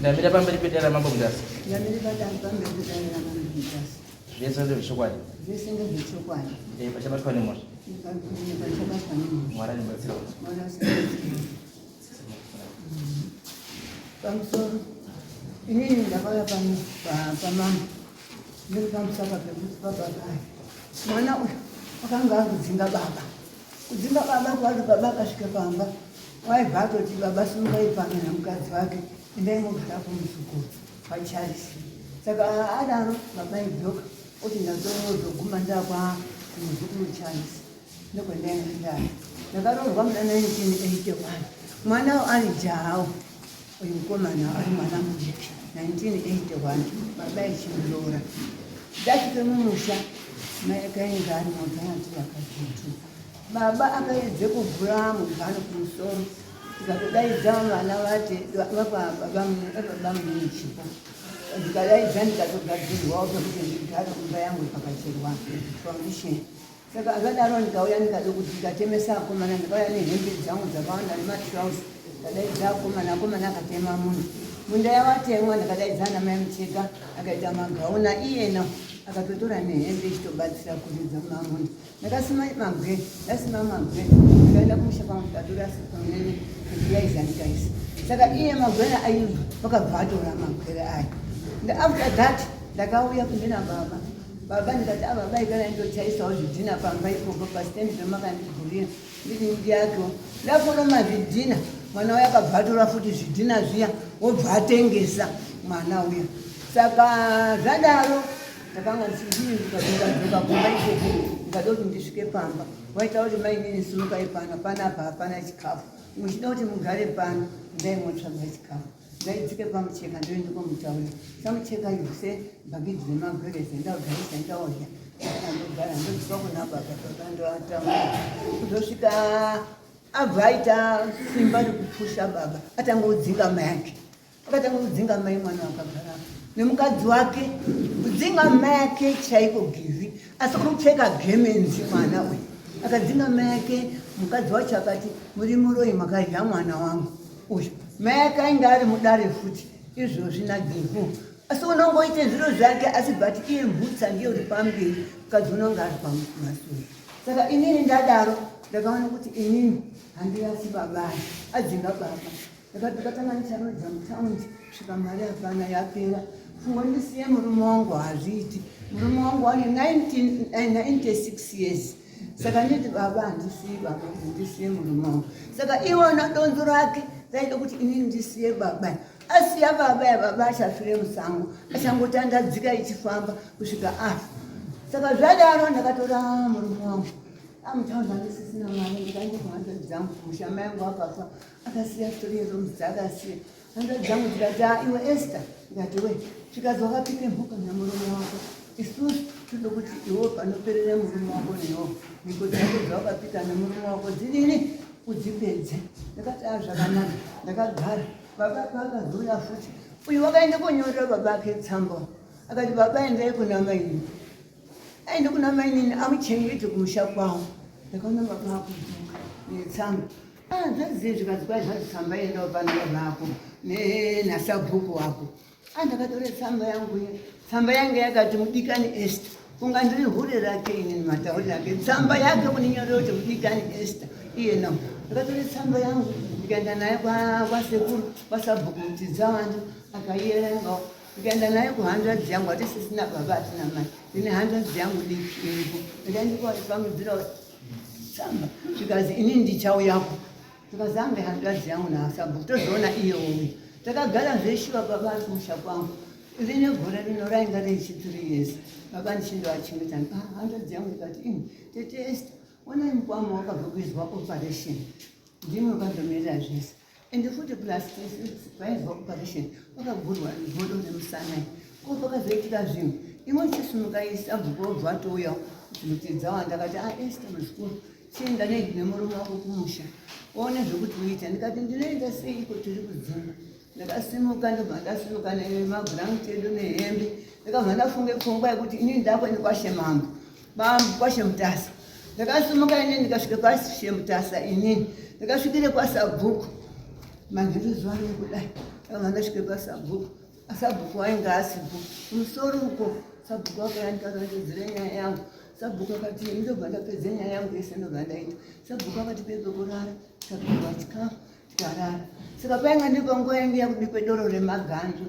Ndamira pamberi pedare raMambo Mutasa. Ndamira pamberi pedare raMambo Mutasa. Zvese ndezvechokwadi. Zvese ndezvechokwadi. Eh, pachabatwa nemhosva. Pachabatwa nemhosva. Mwari anobatsira. Mwari anobatsira. Pamusoro. Inini ndakauya pano pamambo. Ndiri pamusaka pekuti baba aya. Mwana uyu akanga akudzinga baba. Kudzinga baba kwati baba akasvika pamba. Waibva atoti baba simukai pano nemukadzi wake endai mogara kumuzukuru kwaCharles. Saka adaro baba aidzoka oti ndazozoguma ndakwa kumuzukuru Charles ndokwandainga ndari. Ndakaroorwa muna 1981 mwana ari jahawo uyu mukomana ari mwana mudiki 1981 baba echindiroora. Ndasvike mumusha mai akainga ari mabva ati vakadzitu Baba akaedze kuvhura mugano kumusoro tikatodaidza vana vati vapababa munini chipo ndikadaidza ndikatogadzirwawo pekuti ndigare kumba yangu pakacherwa foundation saka zvadaro ndikauya ndikade kuti ndikatemesa akomana ndikauya nehembe dzangu dzakawanda nematrouse ndikadaidza akomana akomana akatema munhu munda yawatemwa ndakadaidza ana mai mucheka akaita magauna iyena akatotora nehembe ichitobatsira kuridza mamunda Ndakasima mabwe, ndasima mabwe, ndikaenda kumusha kwangu ndikatora pamene ndikaisa ndikaisa. Saka iye magwere aibva vakabva atora magwere aya. After that ndakauya kundina baba. Baba ndikati ava ah, baba ikana ndochaisawo zvidhina pamba ipopo pastendi pemakandigurira nditi ndiyako. Ndaforoma zvidhina mwana uya akabva atora futi zvidhina zviya wobva atengesa mwana uya. Saka zvadaro Ndakanga ndikadzoka kumba ikoko ndikada kuti ndisvike pamba waita kuti mainini simukai pano panapa hapana chikafu muchida kuti mugare pano ndai motsvaga chikafu ndaidzike pamucheka ndoende komutaurira samucheka yose bhagidhi remagwereze ndagarisa ndaodya ndogara ndodzika kuna baba baba ndoataura kuzosvika abva aita simba rekupusha baba atanga kudzinga mai ake Akatanga kudzinga mai mwana wakagara nemukadzi wake kudzinga mai ake chaiko givi asi uri kupfeka gemenzi mwana uyu akadzinga mai ake mukadzi wacho akati muri muroyi makadya mwana wangu uyu mai ake ainge ari mudare futi izvozvi nagivu asi unongoite zviro zvake asi but iye mhutsa ndiye uri pamberi mukadzi unonge ari pamasure saka inini ndadaro ndakaona kuti inini handirasi babai adzinga baba Ndakati ndakatanga ndicharodza mutaundi svika mari hapana yapera. Fungo ndisiye murume wangu hazviiti. Murume wangu ane 96 eh, years. Saka nditi baba handisiyi baba kuti ndisiye murume wangu. Saka iwona donzo rake raida kuti inini ndisiye baba. Asiya baba ya baba achafire musango. Achangotandadzika ichifamba kusvika afa. Saka zvadaro ndakatora murume wangu. Amutaundi andisisina mari ndikaenda kuhanzvadzi dzangu kumusha mai angu akafa. akasiya three rooms dzaakasiya hanzvadzi dzangu dzikati ah, iwe Esther ndikati we zvikazi wakapike mhuka nemurume wako isusu tinoda kuti iwo panoperera murume wako newo mhiko dzako dzawakapika nemurume wako dzidini udzipedze ndakati a ah, zvakanaka ndakagara baba vakazouya futi uyu wakaenda konyorera baba ake tsamba akati baba endai kuna mainini aende kuna mainini amuchengete kumusha kwavo ndakaona baba akudzoka netsamba Ah, zvazive zvikanzi kwai zvanzi tsamba yendawo pano baba ako nasabhuku wako. Ah, ndakatora tsamba yangu iya. Tsamba yange yakati mudikani Esther. Kunga ndiri hure rake ini matauriro ake. Tsamba yake kuninyorera kuti mudikani Esther. Iye no. Ndakatora tsamba yangu ndikaenda nayo kwasekuru kwasabhuku Mutidzawanda akaiyerengawo. Ndikaenda nayo kuhanzvadzi yangu hatisisina baba hatina mai. Ndine hanzvadzi yangu diki iripo. Ndikaenda kuvamudzira tsamba zvikazi inini ndichauyako zvikazi ange hanzvadzi yangu naasabhuku tozoona iye ouya takagara zveshuwa baba ari kumusha kwangu rine gore rino rainga rechi three years baba ndichindoachengeta ah, hanzvadzi yangu ndikati ini tete Esther onai mukwama wakabva kuizwa operation ndimwe vakazomirira zvese ende futi plus paizwa operation pakagurwa godo remusana ko pakazoitika zvinhu imwe chisumuka isabhuku obva atouya mutidza wanda akati ah Esther muzukuru chienda nemurume wako kumusha one zvekuti uita ndikati ndinoenda seiko tiri kudzimba Ndakasimuka, ndobva ndasimuka nemabhurangi edu nehembe. Ndakabva ndafunga pfungwa yekuti inini ndakuenda kwashe mambo, kwashe Mutasa. Ndakasimuka inini ndikasvika kwashe Mutasa inini. Ndakasvikire kwasabhuku. Manheru zuva rekudai. Ndakabva ndasvika kwasabhuku. Sabhuku wainge asipo. Kumusoro uko sabhuku akauya ndikarondedzera nyaya yangu. Sabhuku akati ndobva ndapedza nyaya yangu yese ndobva ndaita. Sabhuku akati pepekurara, tikapihwa chikafu tikarara. Saka painga ndipo nguva yangu yakubikwe doro remaganzo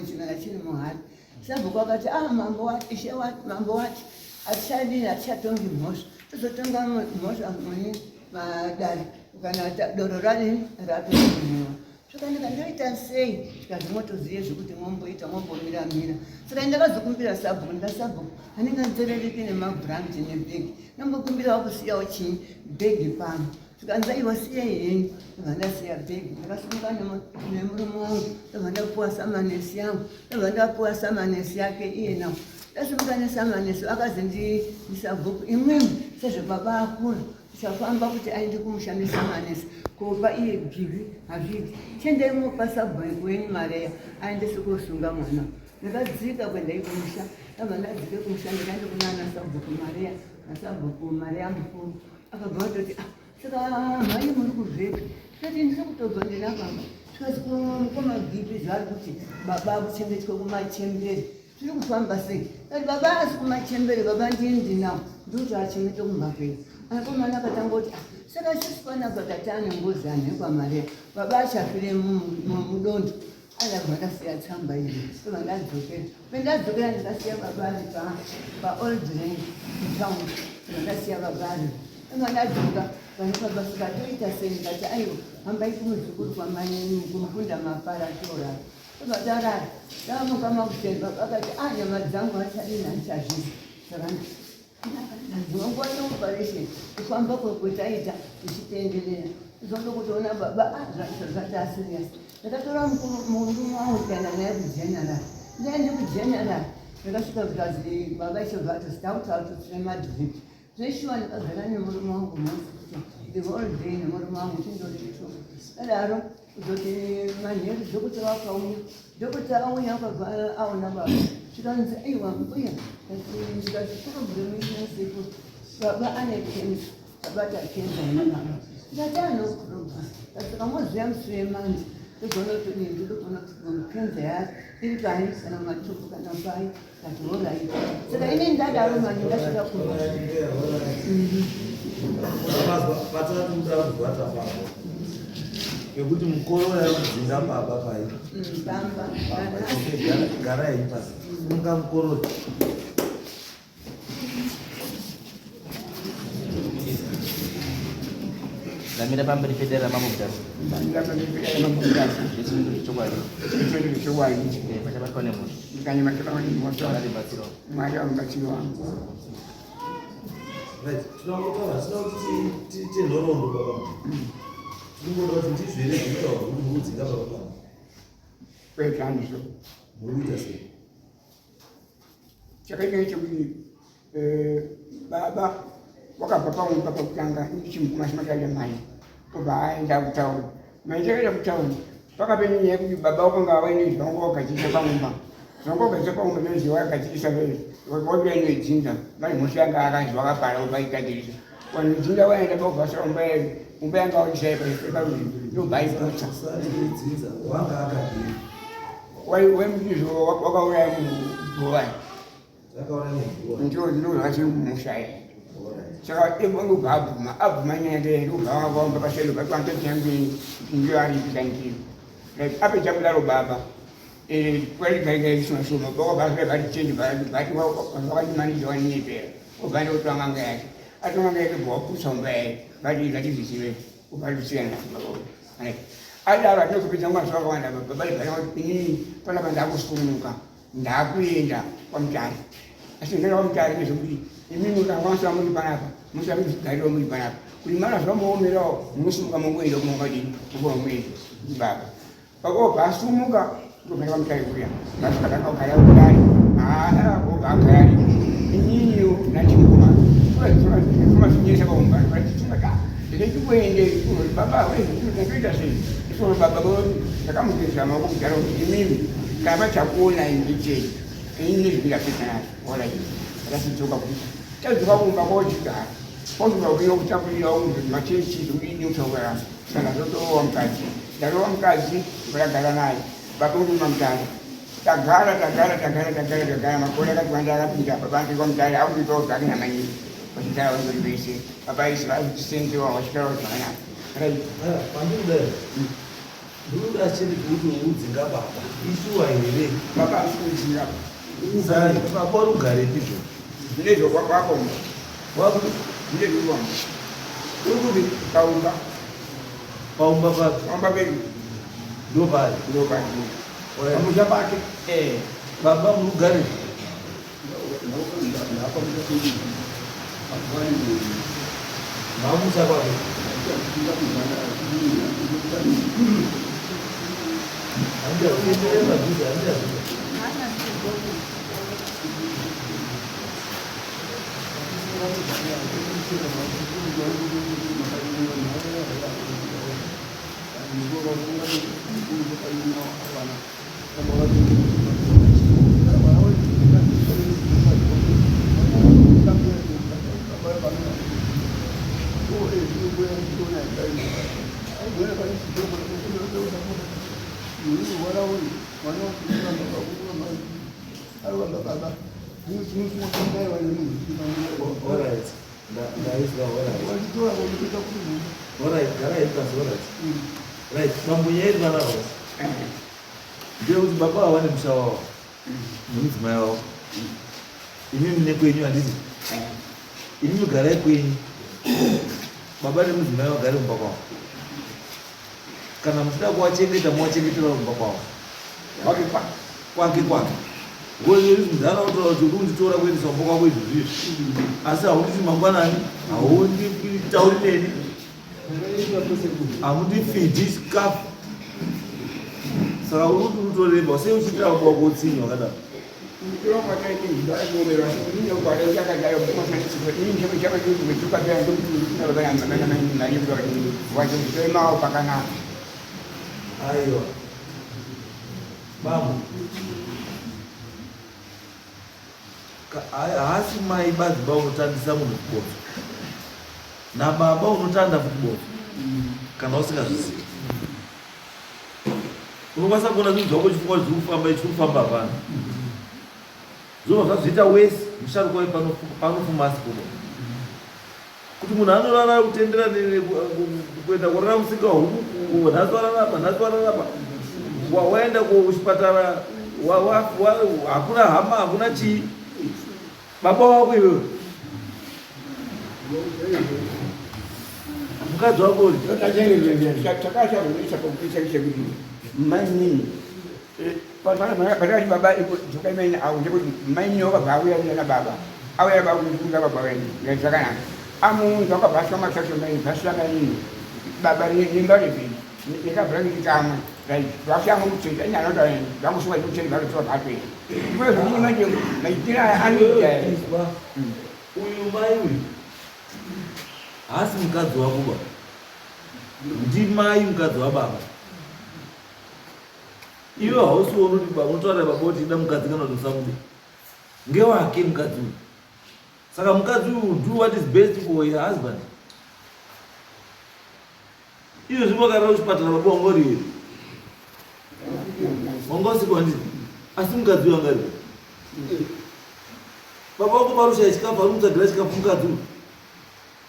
chimera chiri muhari. Sabhuku akati ah mambo wati ishe wati mambo wati hatichadini hatichatongi mhosva tozotonga mhosva muni madare kana doro radini rapera kumwiwa. Zvakanaka ndoita sei tikazi motozive zvekuti momboita mombomira mira. Saka ndakazokumbira sabhuku ndasabhuku anenge anzerereke nemabhuranji nebhegi ndombokumbirawo kusiyawo chii bhegi pano. Zvikanzi aiwa siyai henyu. Ndobva ndasiya bhegi ndakasimuka nemurume wangu ndobva ndapuwa samanesi yangu ndobva ndapuwa samanesi yake iye nawo. Ndasimuka nesamanesi akazi ndisabhuku imwimwi sezvo baba akura tichafamba kuti aende kumusha nesamanesi kopa iye bhivi hazviiti chiendai mopa sabhuku wenyu mareya aendese kosunga mwana. Ndakadzika kuenda kumusha ndabva ndadzika kumusha ndikaenda kunana sabhuku mareya nasabhuku mareya mukuru akabva atoti ah saka mhai muri kubvepi tikati ndiri kutobva ndina baba tikati komabhipi zvaari kuti baba akuchengetwa kumachembere tiri kufamba sei kati baba asi kumachembere baba ndini ndinawo ndikuti achengete kumba kwedu akomana akatanga kuti ah, saka isusu panapa tatane ngozi anhu ekwamaria baba achafire mudondo Akabva ndasiya tsamba iyi ndobva ndadzokera. Pendadzokera ndikasiya baba ari paold rank mutown ndobva ndasiya baba ari. Ndobva ndadzoka vanhu baba saka toita sei ndikati aiwa hambai kumuzukuru kwamai kumukunda mafara torara. Ndobva tarara tamuka makuseni baba akati ah nyama dzangu hachadini handichazvisi saka Nguva yeoperation kufamba kwetaita tichitenderera tizoda kutoona baba ah, zvataa serious. Ndakatora murume wangu tikaenda naye kugeneral. Ndaende kugeneral ndakasvika zvikanzi baba ichobva atozi takuti atutsire madrip. Zveshuwa ndakagara nemurume wangu muhospital the whole day nemurume wangu tindori two. Adaro kuzoti manheru dhokota vakauya dhokota auya akabva aona baba zvikanzi aiwa mbuya zvikanzi problem inasekuru baba ane kenza abata kenza ina baba ndikati ano problem saka moziva musi wemanje ndogona kutodii ndogona kuti kenza yacho iri pai kana matumbu kana pai kati horai saka ini ndadaro manje ndasvika kumba Yekuti mukoro yaikudzinga baba pai. Bamba. Gara henyu pasi. Simuka mukoro. Ndamira pamberi pedare ramambo Mutasa. Ndamira pamberi pedare ramambo Mutasa. Jesu ndiri chokwadi. Jesu ndiri chokwadi. Eh, pachabatwa nemhosva. Ndikanyamatirwa nemhosva. Mwari mubatsiro. Mwari mubatsiro wangu. Right, tinotaura tisina kuti tiite nhoroondo baba. Tinongoda kuti ndizvo here zvinotaurwa kuti muri kudzinga baba pano. Kwete handizvo. Muri kuita sei? Chakaitika chekuti eh, baba wakabva pamwe pakutanga ndichimukumashimatale mai obva aenda kutauni mai takaenda kutauni pakape nyaya yekuti baba wakanga waine zvavanga wagadzirisa pamumba zvavanga wagadzirisa pamumba zvinonzi wagadzirisa wabira inodzinza mai mhosva yanga akanzi wakapara ubaigadzirisa vanhu dzinza waenda paubvasira umba yedu umba yanga waisai paruzvi ndobva aiputsa wemutizvo wakauraya munhu govai Ndiro ndiro zvachiri kumusha iyi. Saka ivo ndobva abvuma abvuma nyaya yake ndobva vaomba pasero patwante changu ndiyo aripisa ndiro. Like apedza kudaro baba eh kwaigaika shoma shoma baba baba vati change vati vakandimanija waninyepera obva ndokutora n'anga yake atora n'anga yake bva waputsa umba yake vati ngatizvizive ubva tusiyana baba adaro atinokupedza nguva zvakawanda baba baba inini panapa ndakusununguka Ndakuenda kwaMutare asi ndaenda kwaMutare nezvekuti imimi kana kwamasiva muri panapa musava muchigariro muri panapa kuti mara zvamuomerawo munosimuka mongoenda kumongadini kuva muenda baba baba obva asumuka ndobva kwaMutare kuya vasvika tanga kugara kudai haa obva agara ariko ininiwo nachimukoma zvinyesa paumba ndikati ndikuende baba ndatoita sei So baba ndakamugeza maoko kudhara kuti imimi kana vachakuonai ndechei ini zvindapedza nazvo. Alright, akatidzoka kuti tadzoka kumba kochigara kosvika kuyo kutapurira machechi zvokuini kutaura. Saka ndotorowa mukadzi, ndarova mukadzi, ndagara naye baba kutuma mutare. Tagara, tagara, tagara, tagara, tagara makore akati wanda akapinda. Baba andikwa mutare akunditawo zvake namanyini vachigara vandori vese. Baba isi vakuchisenzewa vachigara zvakanaka. Right. Pandikuda, ndikuda chete kuti udzinga baba ishuwa here? Baba asi kudzinga. Baba uri kugarepi zvo? Ndezvo kwako. Wakuti? Ndezvo. Uri kupi? Paumba. Paumba papi? Paumba pedu. Ndo pari? Ndo pari pamusha pake. Baba muri kugarepi? Mamusa kwake. Handiyakuenderera padhuze, handiyakuita. Alright. Ndaizwa, alright. Alright, garai pasi, alright. Right, mambo nyaya iri panapa ndeyekuti baba ava vane musha wavo nemudzimai wavo. Imi mune kwenyu, handiti? Imi garai kwenyu, baba nemudzimai vagare kumba kwavo. Kana muchida kuvachengeta, muvachengetera kumba kwavo. Kwake kwa. Kwake kwake. Mudhara utaura kuti uri kunditora kuendesa kumba kwako izvo zvizvi, asi haunditi mangwanani, haunditauri neni, hamundifidhi chikafu. Saka uri kuti utoremba sei uchiitira baba wako utsinye wakadaro? Pakanaka. Aiwa bambo, haasi mai badzi ba unotandisa munhu kubotso, nababa unotanda futi botso. Kana usingazvizivi, unokwanisa kuona zvinhu zvako uchifunga kuti zviri kufamba, ichiri kufamba hapana. Zvinobva zvazviita wese musharukwa panofuma asikuba kuti munhu anorara kutendera kuenda kurara musika huku. Nhasi wararapa, nhasi wararapa, waenda kuchipatara, hakuna hama, hakuna chii. Baba wako iwewe, mukadzi wako uri Takachakuisa kuti mainini pakati baba dzoka imene au ndekuti mainini wakabva auya na baba, auya baba kundiunza baba wenyu zvakanaka. Amuunza wakabva aswa matsatso maini bvasira mainini baba nimba revhini nekabva kamwe. Right, vasiyanga mutseta inyanota vangusuka chikutseti vanotora bhatwe ndiko zvinini manje maitira aya anoita. Izwa, uyu mai uyu haasi mukadzi wako ba, ndimai mukadzi wababa. Iwe hausi unoti baba unotaurira baba kuti ida mukadzi kana kuti usamude. Ngewake mukadzi uyu. Saka mukadzi uyu do what is best for your husband. Iyo zvimwe wakarara kuchipatara, baba wanga uri here? Wanga usiko, handiti? Asi mukadzi uyu anga aripo. Baba wako parushaya chikafu, ari kumutsvagira chikafu mukadzi uyu,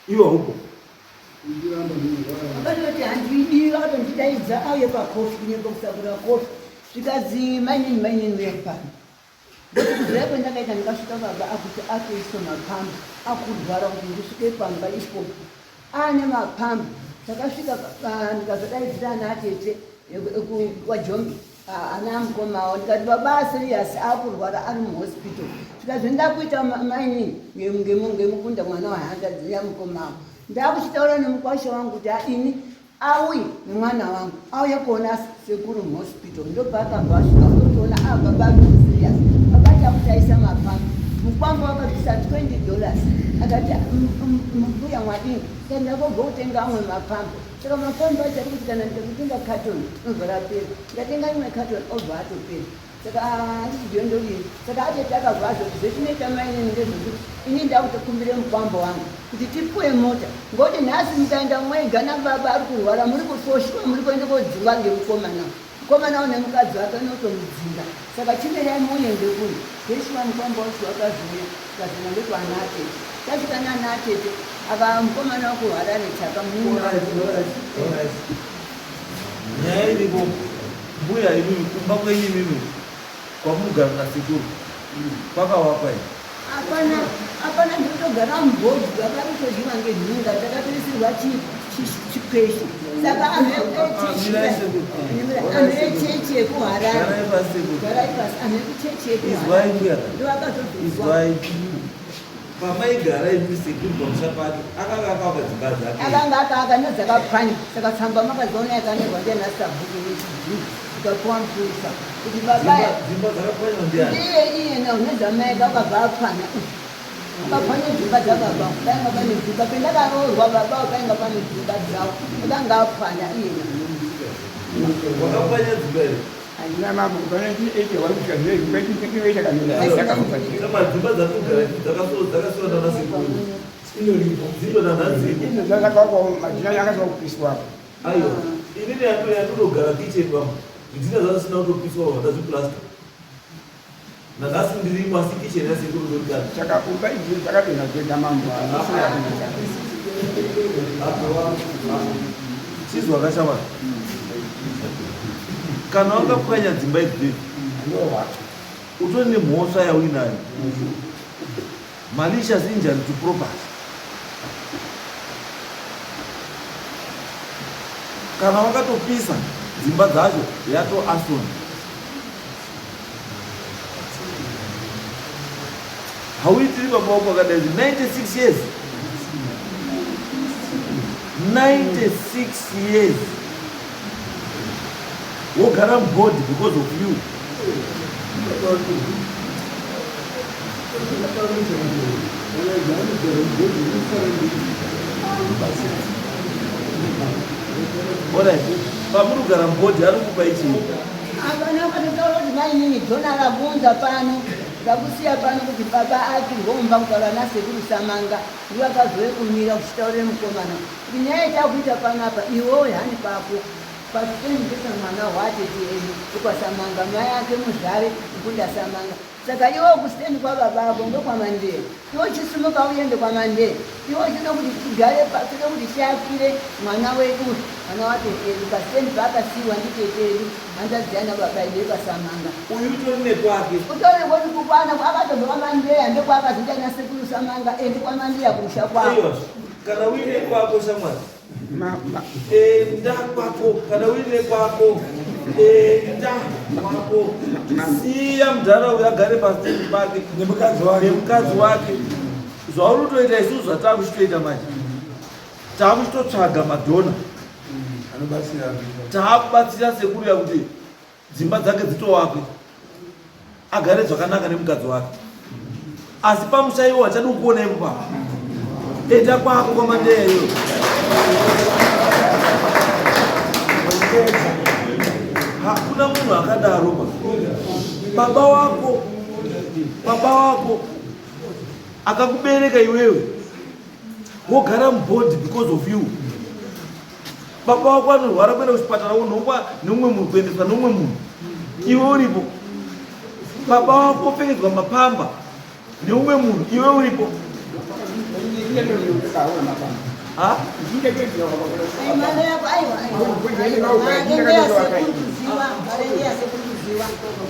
iwe haupo. Akatoti handidi, akatondidaidza auye pakofi, kunyepa kusakura kofi. Zvikazi mainini, mainini uyai pano. Ndoti kuzouya kwendakaita, ndikasvika baba akuti atoiswa mapamba, akurwara. Kuti ndisvike pamba ipopo aane mapamba. Takasvika, ndikazodaidzira ana atete kwajombi, ana amukomawo. Ndikati baba aserious, akurwara, ari muhospital. Zvikazvi ndakuita mainini ngemukunda mwana wahanzvadzi yamukomawo. Ndakuchitaura nemukwasha wangu kuti ini auye nemwana wangu, auye kuona sekuru muhospital. Ndopaakabva asvika ndotoona a baba ari serious, baba takuti mapamba. Mukwambo wakabvisa $20, akati, "Mbuya mwadini, ndakobva kutenga amwe mapamba." Saka mapamba acho ari kuti kana ndikakutenga carton inobva rapera, ndikatenga imwe carton obva atopera. Saka handiti ndiyo ndodini? Saka atete akabva azoti zvetinoita mainini ndezvekuti ini ndakutokumbire mukwambo wangu kuti tipuwe mota ngokuti nhasi mukaenda mwega nababa ari kurwara muri kufoshwa muri kuenda kodzingwa ngemukomana. Mukomana une mukadzi wake unotomudzinga saka chimirai muende kuno. Zveshuwa mukwambo wacho wakazouya tikazona ndekwana atete. Tasvika nana atete ava mukomana wekuHarare chaka munin'ina Nyaya iripo mbuya imimi kumba kwenyu imimi kwamunogara nasekuru kwakawakwa here? Hapana, hapana, ndinotogara mubhodhi vakarutodyiwa ngenhunga takatoisirwa chipeshi saka anhu echechi yekuHarare garai pasi anhu ekuchechi yekuHarare ndoakazodzodzwa Pamaigara imi sekuru pamusha pake akanga akavaka dzimba dzake. Akanga akavaka nedzakapwanya saka tsamba makadziona yakanyorwa ndiana sabhuku wechidii ikapuwa mupurisa kuti baba dzimba dzakapwanywa ndiani? Ndiye iye na unezamai akabva apwanya. Akapwanya dzimba dzababa painga pane dzimba pendakaroorwa baba painga pane dzimba dzavo akanga apwanya iyena. Wakapwanya dzimba here? Handina mambo kubva 1981 kusvika zvino izvi kwaita chakamira. Madzimba dzatogara dzakasiwa nana sekuru. Dzino nanhasi. Idzo dzakavakwa madhina akasiwa kupiswa apo. Aiwa. Inini yatogara kitchen pamwe. Zvidhina zvasina kutopiswa zvataziplasta. Nanhasi ndirimo asi kitchen yasekuru ndorikana. Saka umba idzi dzakadonha dzega mambo. Asina kuita. Chizwa kashama. Kana wakapwanya dzimba idzi utori nemhosva yauinayo. Malicious injury to property. Kana wakatopisa dzimba dzacho yato arson. Hauitiri baba wako akadai 96 years. 96 years. Wogara mubhodhi because of you. Alright. Pamuri kugara mubhodhi ari kupa ichii? Hapana akatotaura kuti mainini Jona rabvunza pano rakusiya pano kuti baba akirwe mumba kutaura nasekuru Samanga ndivo akazouya kumira kuchitaurira mukomana kuti nyaya yatakuita panapa iwewe hani pako pasitendi pesamwana hwatete edu ekwaSamanga mai ake muzvare kukunda Samanga saka iwewe kusitendi kwababa ako ndokwaMandeya Iwe chisimuka uende kwaMandee. Iwe uchida kuti tigare toda kuti tiakire mwana wedu mwana watete edu pastand paakasiiwa nditete edu hanzvadzi yana baba edu yekwaSamanga. Uyu utori nekwake. Utori nekwake kukwana akatobva kwaMandeya ndokwaakazoita nasekuru Samanga ende kwaMandeya kumusha kwavo. Aiwa kana uine kwako shamwari. Enda kwako kana uine kwako enda kwako siya mudhara uyo agare pasitendi pake nemukadzi wake nemukadzi wake zvauri kutoita isusu zvatakuchitoita manje takuchitotsvaga madhona taakubatsira sekuru yakuti dzimba dzake dzitowakwe agare zvakanaka nemukadzi wake asi pamusha iwo hachadi kukuona ipo papa enda kwako kwamandeya iyo hakuna munhu akadaro ba baba wako baba wako akakubereka iwewe wogara mubhodhi because of you Baba wako anorwara kuenda kuchipatara wonhongwa neumwe munhu kuendeswa neumwe munhu iwe uripo. Baba wako opfekedzwa mapamba neumwe munhu iwe uripo. Ha?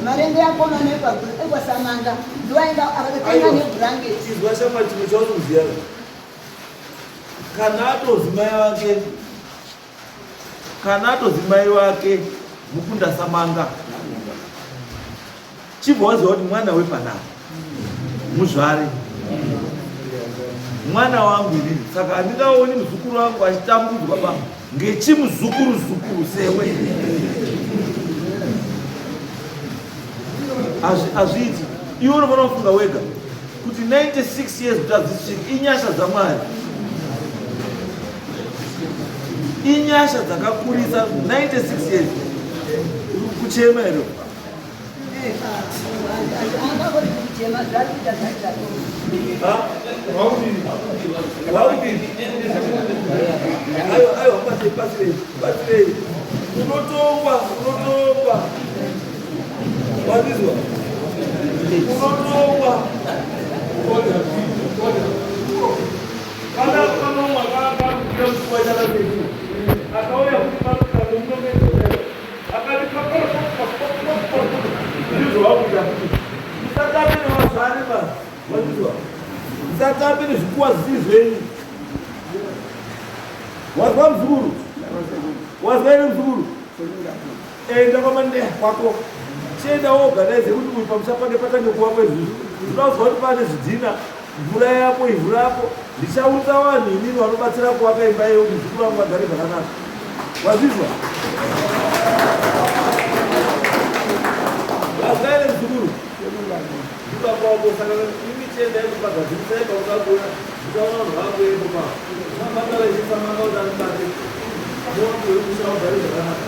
Marende yako manekwa ekwasamanga ndiwainga akatenga nebhurangeti. Izwa shamwari chimwe chaunoziva. Kana atozi mai vake kana atozi mai vake mukunda samanga chibva waziva kuti mwana wepanapa muzvare mwana wangu inini saka handingaoni muzukuru wangu achitambudzwa pa ngechimuzukuru zukuru sewe azviiti iwe unofanira kufunga wega kuti 96 years kuti adzisvike inyasha dzamwari. Inyasha dzakakurisa 96 years. Kuchema here? Aiwa, batsirei, batsirei. Unotongwa, unotongwa. Wazizwa? Unotongwa. Kana kanomwa kakakira musuwa chakadai. Akauya kuti pano akati ndizvo wakuita kuti musatambe nevazvane ba. Wazizwa? Musatambe nezvikuwa zvisiri zvenyu. Wazwa muzukuru? Wazwa ere muzukuru? Enda kwamandeya kwako. Chienda woorganize kuti uyu pamusha pake patange kuvakwa izvizvi. Ndinozwa kuti pane zvidhina, mvura yapo, ivhu rapo. Ndichaunza vanhu inini vanobatsira kuvaka imba iyo kuti muzukuru vangu vagare zvakanaka. Wazvizwa? Wazwa ere muzukuru? Ndibaba wako saka imi chiendai kupagadzirisai pamukakuya. Ndichaona vanhu vakuepo pa. Mabata vechifamba kuti anibate. Muwangu wemusha ugare zvakanaka.